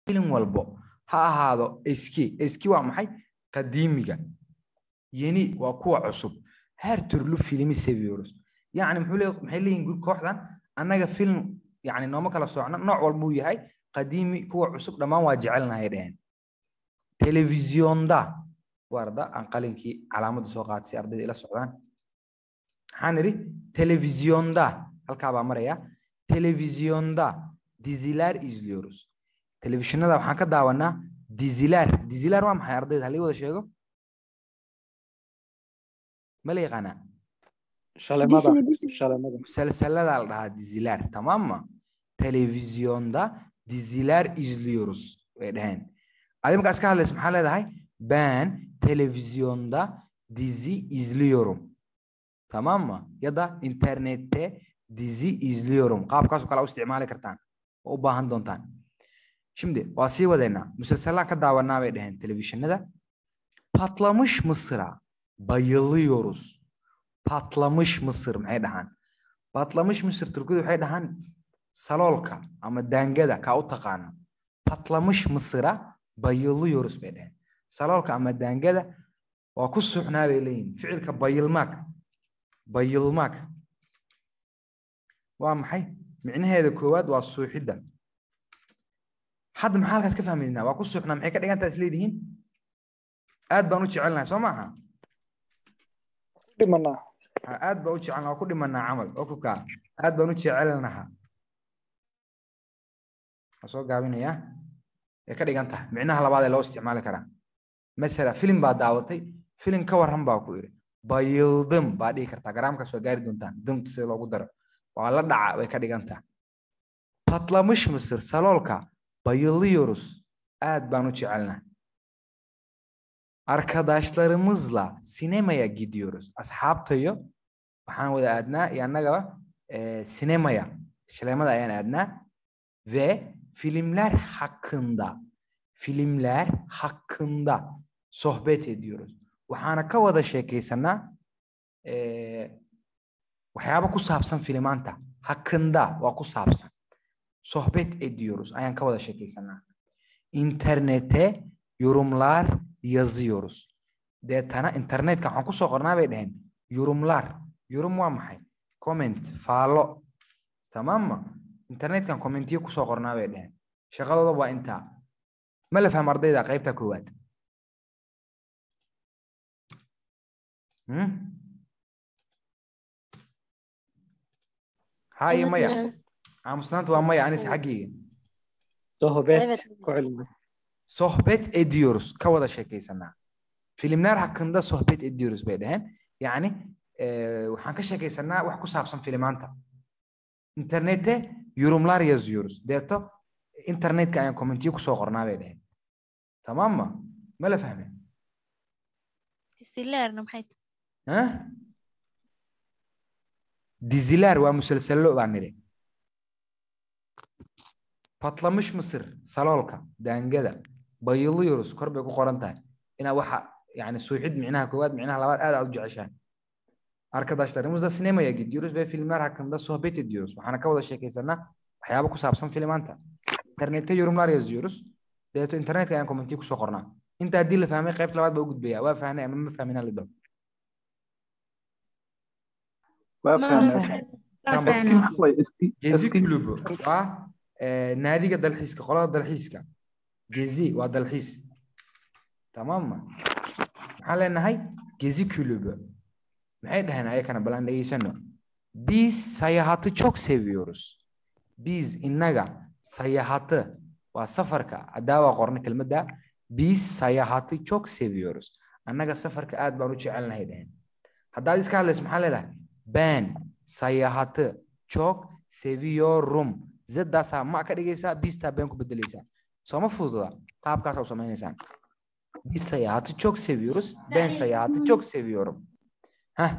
Film walbo ha ahaado eski. Eski waa maxay? Qadiimiga. Yeni waa kuwa cusub. Her türlü filmi seviyoruz. Yani maxay leeyihiin kooxdan? Annaga film yani nooma kala soocna, nooc walbuu yahay, qadiimi kuwa cusub dhammaan waa jecelnahay dheheen. Televizyonda bu arda aan qalinkii calaamadda soo qaatay si ardayda ila socdaan. Maxaan idhi? Televizyonda halkaa baa maraya. Televizyonda diziler izliyoruz. Telefishinada waxaan ka daawanaa diziler. Diziler waa maxay ardayda? Halii wada sheego. Ma la yaqaanaa? Shalemada. Shalemada. Musalsalada la dhahaa diziler, tamam mı? Televizyonda diziler izliyoruz way dhaheen. Adi markaas ka hadlaysa maxaa leedahay? Ben televizyonda dizi izliyorum. Tamam mı? Ya da internette dizi izliyorum. Qaabkaas oo kale u isticmaali kartaan oo u baahan doontaan. Şimdi waa sii wadaynaa. Musalsalaan ka daawanaa bay dhaheen telefishinada. Patlamış mısıra bayılıyoruz. Patlamış mısır maxay dhahaan? Patlamış mısır Turkidu waxay dhahaan saloolka ama daangada ka u taqaano. Patlamış mısıra bayılıyoruz bay dhaheen. Saloolka ama daangada waa ku suuxnaa bay leeyihiin. Ficilka bayılmak. Bayılmak waa maxay? Micnaheeda koowaad waa suuxidda. Hadda maxaa halkaas ka fahmaynaa? Waa ku suuxnaa maxay ka dhigantaa is leedihiin? Aad baan u jecelnahay soo maaha? Dhimanaa. Aad baan u jecelnahay, waa ku dhimanaa camal. Oo ku kaa. Aad baan u jecelnaha. Waa soo gaabinayaa. Way ka dhigan tahay. Micnaha labaad ee loo isticmaali karaa. Masala film baa daawatay, film ka warran baa ku yidhi. Bayıldım baa dhihi kartaa. Garaamkaas waa gaari doontaan. Dumta sida loogu daro. Waa la dhaca way ka dhigan tahay. Patlamış mısır saloolka bayılıyoruz. Aad baan u jecelnahay. Arkadaşlarımızla sinemaya gidiyoruz. Asxaabtayo waxaan wada aadnaa iyo annagaba sinemaya, shileemada ayaan aadnaa ve filmler hakkında sohbet ediyoruz. Waxaana ka wada sheekaysanaa waxyaabo ku saabsan filimaanta. Hakkında waa ku saabsan. Sohbet ediyoruz. Ayaan ka wada sheekaysanaa. İnternete yorumlar yazıyoruz. Deetana internetka waxaan ku soo qornaa bay dhaheen yorumlar. Yorum waa maxay? Comment, faallo. Tamam mı? Internetkan commentiyo ku soo qornaa bay dhaheen. Shaqadooda waa intaa. Ma la fahmo ardayda qaybta koowaad? Ha iyo maya. Aamusnaanta waa maya anise xaggayga. Sohbet ku cilmi. Sohbet ediyoruz. Ka wada sheekaysanaa. Filmler hakkında sohbet ediyoruz bay dhaheen. Yani waxaan ka sheekaysanaa wax ku saabsan filimaanta. Internette yorumlar yazıyoruz. Deeto internetka ayaan commentiyo ku soo qornaa bay dhaheen. Tamam mı? Ma la fahmay? Dizilerna maxay tahay? Ha? Diziler waa musalsalo baan nidhi. Patlamış mısır, saloolka, daangada, bayılıyoruz. Kor bay ku qoran tahay. Inaa waxa yani suuxid micnaha koowaad, micnaha labaad aad aad u jeceshahay. Arkadaşlarımızla sinemaya gidiyoruz ve filmler hakkında sohbet ediyoruz. Waxaana ka wada sheekaysanaa waxyaabo ku saabsan filimaanta. Internette yorumlar yazıyoruz. Deeto internetka ayaan commentiyo ku soo qornaa. Inta haddii la fahmay qaybta labaad baa u gudbayaa. Waa fahnay ama ma fahmin hal idho. Waa fahnay. Tamam. Gezi kulübü waa naadiga dalxiiska, qolada dalxiiska. Gezi waa dalxiis. Tamam mı? Maxaan leenahay? Gezi kulübü. Maxay dhaheen ayakana bal aan dhegeysano. Biz seyahatı çok seviyoruz. Biz innaga seyahatı waa safarka. Haddaa waa qornay kelmadda. Biz seyahatı çok seviyoruz. Annaga safarka aad baan u jecelnahay dhaheen. Haddaad iska hadlayso maxaa leedahay? Ben seyahatı çok seviyorum. Zedaasaa ma ka dhigaysaa, biztaa ben ku bedelaysaa. Sooma fududa? Qaabkaasaa u samaynaysaan. Biz seyahatı çok seviyoruz. Ben seyahatı çok seviyorum. Heh.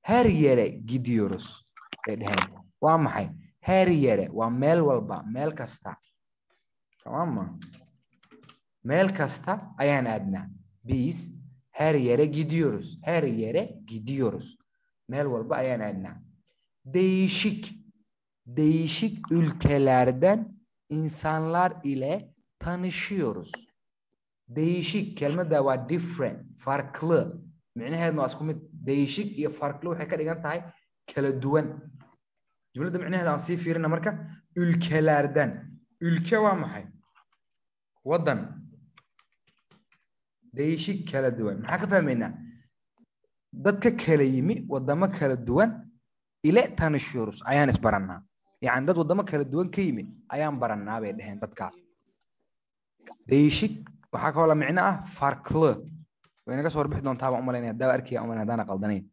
Her yere gidiyoruz bay dhaheen. Waa maxay? Her yere waa meel walba, meel kasta. Tamam mı? Meel kasta ayaan aadnaa. Biz her yere gidiyoruz. Her yere gidiyoruz. Meel walba ayaan aadnaa. Değişik. Değişik ülkelerden insanlar ile tanışıyoruz. Değişik kelmadda waa different, farklı. Micnaheeduna waa isku mid. Değişik iyo farklı waxay ka dhigan tahay kala duwan. Jumladda micnaheeda aan sii fiirina marka ülkelerden. Ülke waa maxay? Waddan. Değişik kala duwan. Maxaa ka fahmaynaa? Dadka kala yimi waddamo kala duwan ile tanışıyoruz. Ayaan isbarannaa. Yani dad waddamo kala duwan ka yimi ayaan barannaa bay dhaheen dadka. Değişik waxaa kaloo la micno ah farklı. Way naga soo warbixi doontaa baan u malaynaya, daawa arkaya u malaynaya haddaan qaldanayn.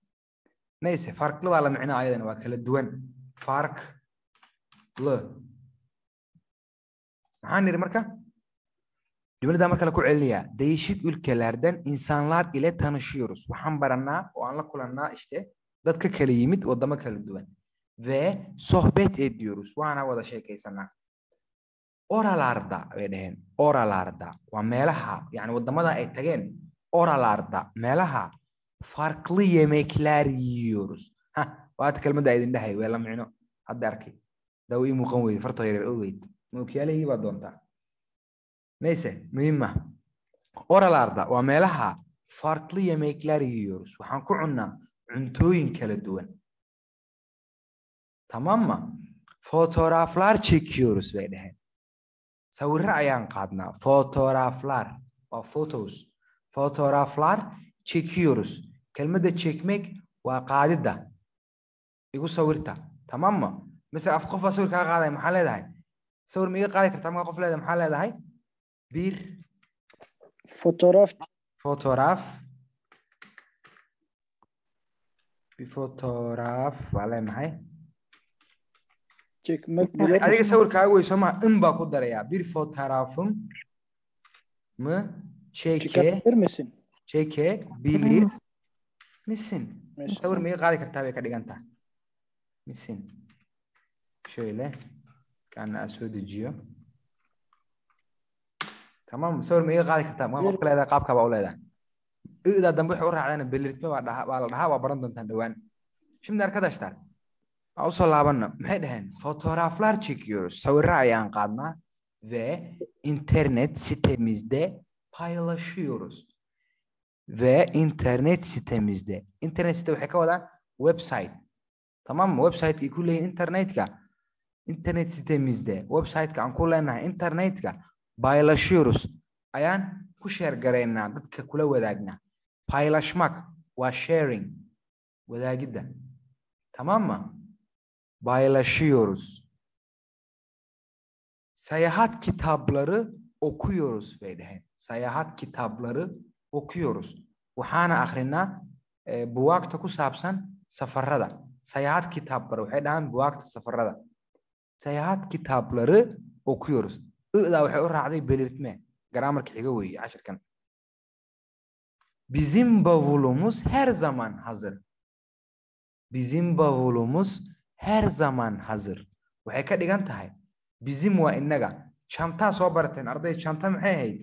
Neyse farklı baa la micno ayadana waa kala duwan. Farklı. Maxaan nidhi marka? Jumladda marka la ku celinayaa. Değişik ülkelerden insanlar ile tanışıyoruz. Waxaan barannaa oo aan la kulannaa işte dadka kala yimid waddamo kala duwan. Ve sohbet ediyoruz. Waana wada sheekaysanaa. Oralarda bay dhaheen. Oralarda waa meelaha, yani waddamada ay tageen. Oralarda meelaha farklı yemekler yiyoruz. Ha, waata kelmadda idin dhahay way la micno. Hadda arkay. Dawo ii muuqan weyday, fartoo yaryar ogeyd. Ma okiyaalihii baa doontaa. Neyse, muhiim ma. Oralarda waa meelaha farklı yemekler yiyoruz. Waxaan ku cunnaa cuntooyin kala duwan. Tamam mı? Fotoğraflar çekiyoruz bay dhaheen. Sawirro ayaan qaadnaa. Fotoğraflar waa photos. Fotoğraflar çekiyoruz. Kelmadda çekmek waa qaadidda. Igu sawirta. Tamam mı? Mesela af qof baa sawir kaa qaadaya maxaa leedahay? Sawir ma iga qaadi kartaa markaa qof leedahay maxaa leedahay? Bir fotoğraf. Fotoğraf. Bir fotoğraf baa leenahay. Adiga sawirkaaga wey soo maha in baa ku darayaa. Bir fotoğrafım mı çeke misin? Çekebilir misin? Sawir ma iga qaadi kartaa bay ka dhigan tahay. Misin. Şöyle kana aan soo dejiyo. Tamam, sawir ma iga qaadi kartaa markaa qofka leedahay qaabka baa u leedahay. I'da dambe waxay u raacdaan belirtme baa dhahaa, baa la dhahaa, waa baran doontaan dhowaan. Şimdi arkadaşlar aan usoo laabanno. Maxay dhaheen? Fotoğraflar çekiyoruz. Sawirro ayaan qaadnaa ve internet sitemizde paylaşıyoruz. Ve internet sitemizde. Internet site waxay ka wadaan website. Tamam mı? Website ay ku leeyihiin internetka. Internet sitemizde. Website-ka aan ku leenahay internetka paylaşıyoruz. Ayaan ku share gareynaa, dadka kula wadaagnaa. Paylaşmak waa sharing. Wadaagidda. Tamam mı? Paylaşıyoruz. Seyahat kitapları okuyoruz bay dhaheen. Seyahat kitapları okuyoruz. Waxaana akhrinaa buwaagta ku saabsan safarada. Seyahat kitapları waxay dhahaan buwaagta safarada. Seyahat kitapları okuyoruz. I'da waxay u raacday belirtme. Gramarka xiga weeye cashirkan. Bizim bavulumuz her zaman hazır. Bizim bavulumuz her zaman hazır. Waxay ka dhigan tahay bizim waa innaga. Çantaa soo barateen arday, çanta maxay ahayd?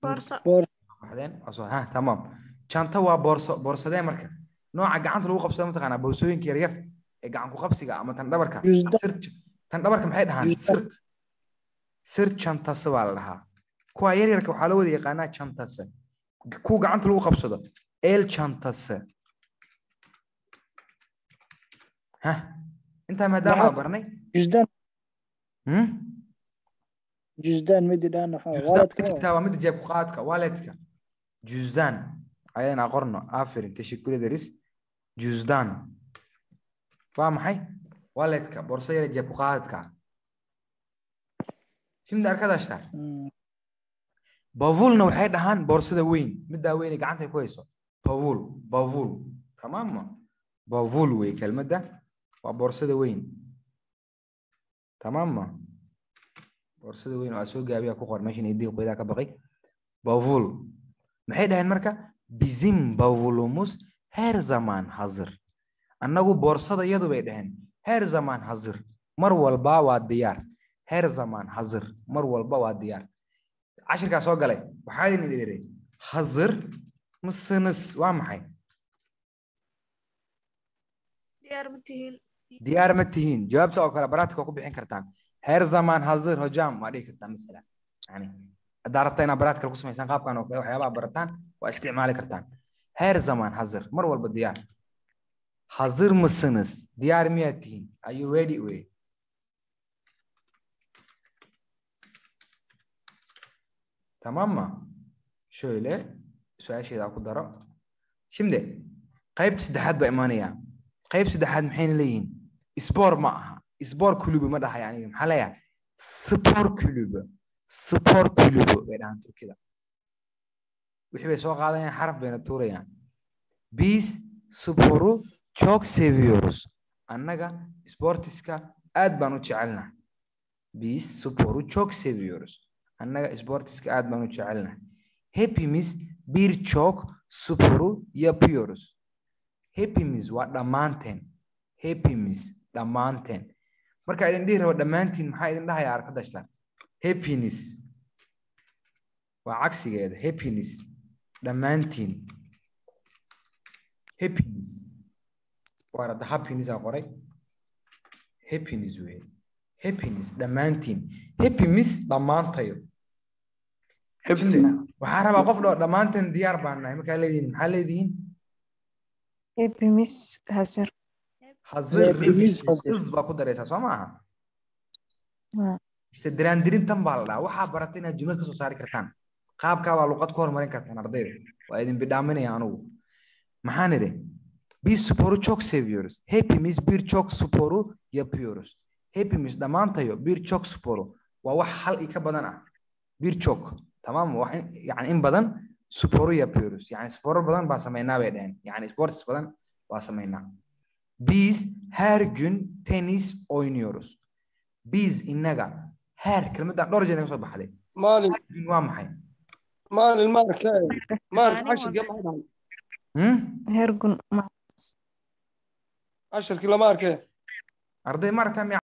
Boorso. Ha, tamam. Çanta waa boorso. Boorsadee marka? Nooca gacanta lagu qabsado mataqaanaa boorsooyinka yaryar ee gacan ku qabsiga ama tan dhabarka. Tan dhabarka maxay dhahaan? Sirt. Sirt çantası baa la dhahaa. Kuwa yaryarka waxaa loo wada yaqaanaa çantası. Kuwa gacanta lagu qabsado el çantası. Ha, intaa maadaama aan barnay. Cüzdan. Cüzdan midi dhaan waxaa waa mid jeeb ku qaadka, walletka. Cüzdan. Ayadana qorno. Aferin, teşekkür ederiz. Cüzdan. Waa maxay? Walletka, boorso yar jeeb ku qaadka. Şimdi arkadaşlar. Bavulna waxay dhahaan boorsada weyn, middaa weyn ee gacanta ku hayso. Bavul, bavul. Tamam mı? Bavul wey kelmadda. Waa boorsada weyn. Tamam mı? Boorsada weyn waa soo gaabiya ku qor meeshan idii qoyda ka baqay. Bavul. Maxay dhaheen marka? Bizim bavulumuz her zaman hazır. Annagu boorsada iyadu bay dhaheen her zaman hazır. Mar walba waa diyaar. Her zaman hazır. Mar walba waa diyaar. Cashirkaa soo galay. Waxaa idin idhi hazır mısınız? Waa maxay? Diyaar ma tihiin. Diyaar ma tihiin. Jawaabta oo kale baraadka ku bixin kartaan. Her zaman hazır hocam waa dhihi kartaa mesela. Yani haddaa rabta inaad baraadka ku samaysaan qaabkan oo kale waxyaabaha barataan waa isticmaali kartaan. Her zaman hazır, mar walba diyaar. Hazır mısınız? Diyaar miyaad tihiin? Are you ready wey? Tamam mı? Şöyle su-aasheeda ku daro. Şimdi qaybta saddexaad baa imaanaya. Qayb saddexaad maxayna leeyihiin? Spor ma aha. Spor kulübü ma dhaha yani maxaa leeyahay? Spor kulübü. Spor kulübü bay dhahaan Turkida. Wixii bay soo qaadanayaan xaraf bayna tuurayaan. Biz sporu çok seviyoruz. Annaga sportiska aad baan u jecelnahay. Biz sporu çok seviyoruz. Annaga sportiska aad baan u jecelnahay. Hepimiz birçok sporu yapıyoruz. Hepimiz waa dhammaanteen. Hepimiz dhammaanteen. Marka idin dhihi rabo dhammaantiin maxaa idin dhahayaa arkadaşlar? Hepiniz. Waa cagsigeeda. Hepiniz. Dhammaantiin. Hepiniz. Waa hadda happiness aa qoray. Hepiniz weeye. Hepiniz dhammaantiin. Hepimiz dhammaantayo. Hepsine. Waxaa rabaa qof dhoo dhammaanteen diyaar baan nahay. Markaa leedihiin maxaa leedihiin? Hepimiz hazır. Hazır. Hepimiz hazır. Hız baa ku daraysaa soo maaha? İşte dirandirintan baa la dhahaa. Waxaa baratay inaad jumlad ka soo saari kartaan. Qaabkaa baa luqad ku horumarin kartaan ardayda. Waa idin bidhaaminaya anugu. Maxaan idhi? Biz sporu çok seviyoruz. Hepimiz birçok sporu yapıyoruz. Hepimiz dhammaantayo birçok sporu. Waa wax hal iyo ka badan ah. Birçok. Tamam mı? Wax yani in badan sporu yapıyoruz. Yani sporu badan baan samaynaa bay dhaheen. Yani sports badan baa samaynaa. Biz her gün tenis oynuyoruz. Biz innaga her kelmaddan dhowr jeer naga soo baxday. Maalin Her gün waa maxay? Maalin maaragtay maaragtay cashirkii ma dhahay. Her gün Cashirkii lama arkay. Arday ma aragtaa miyaa?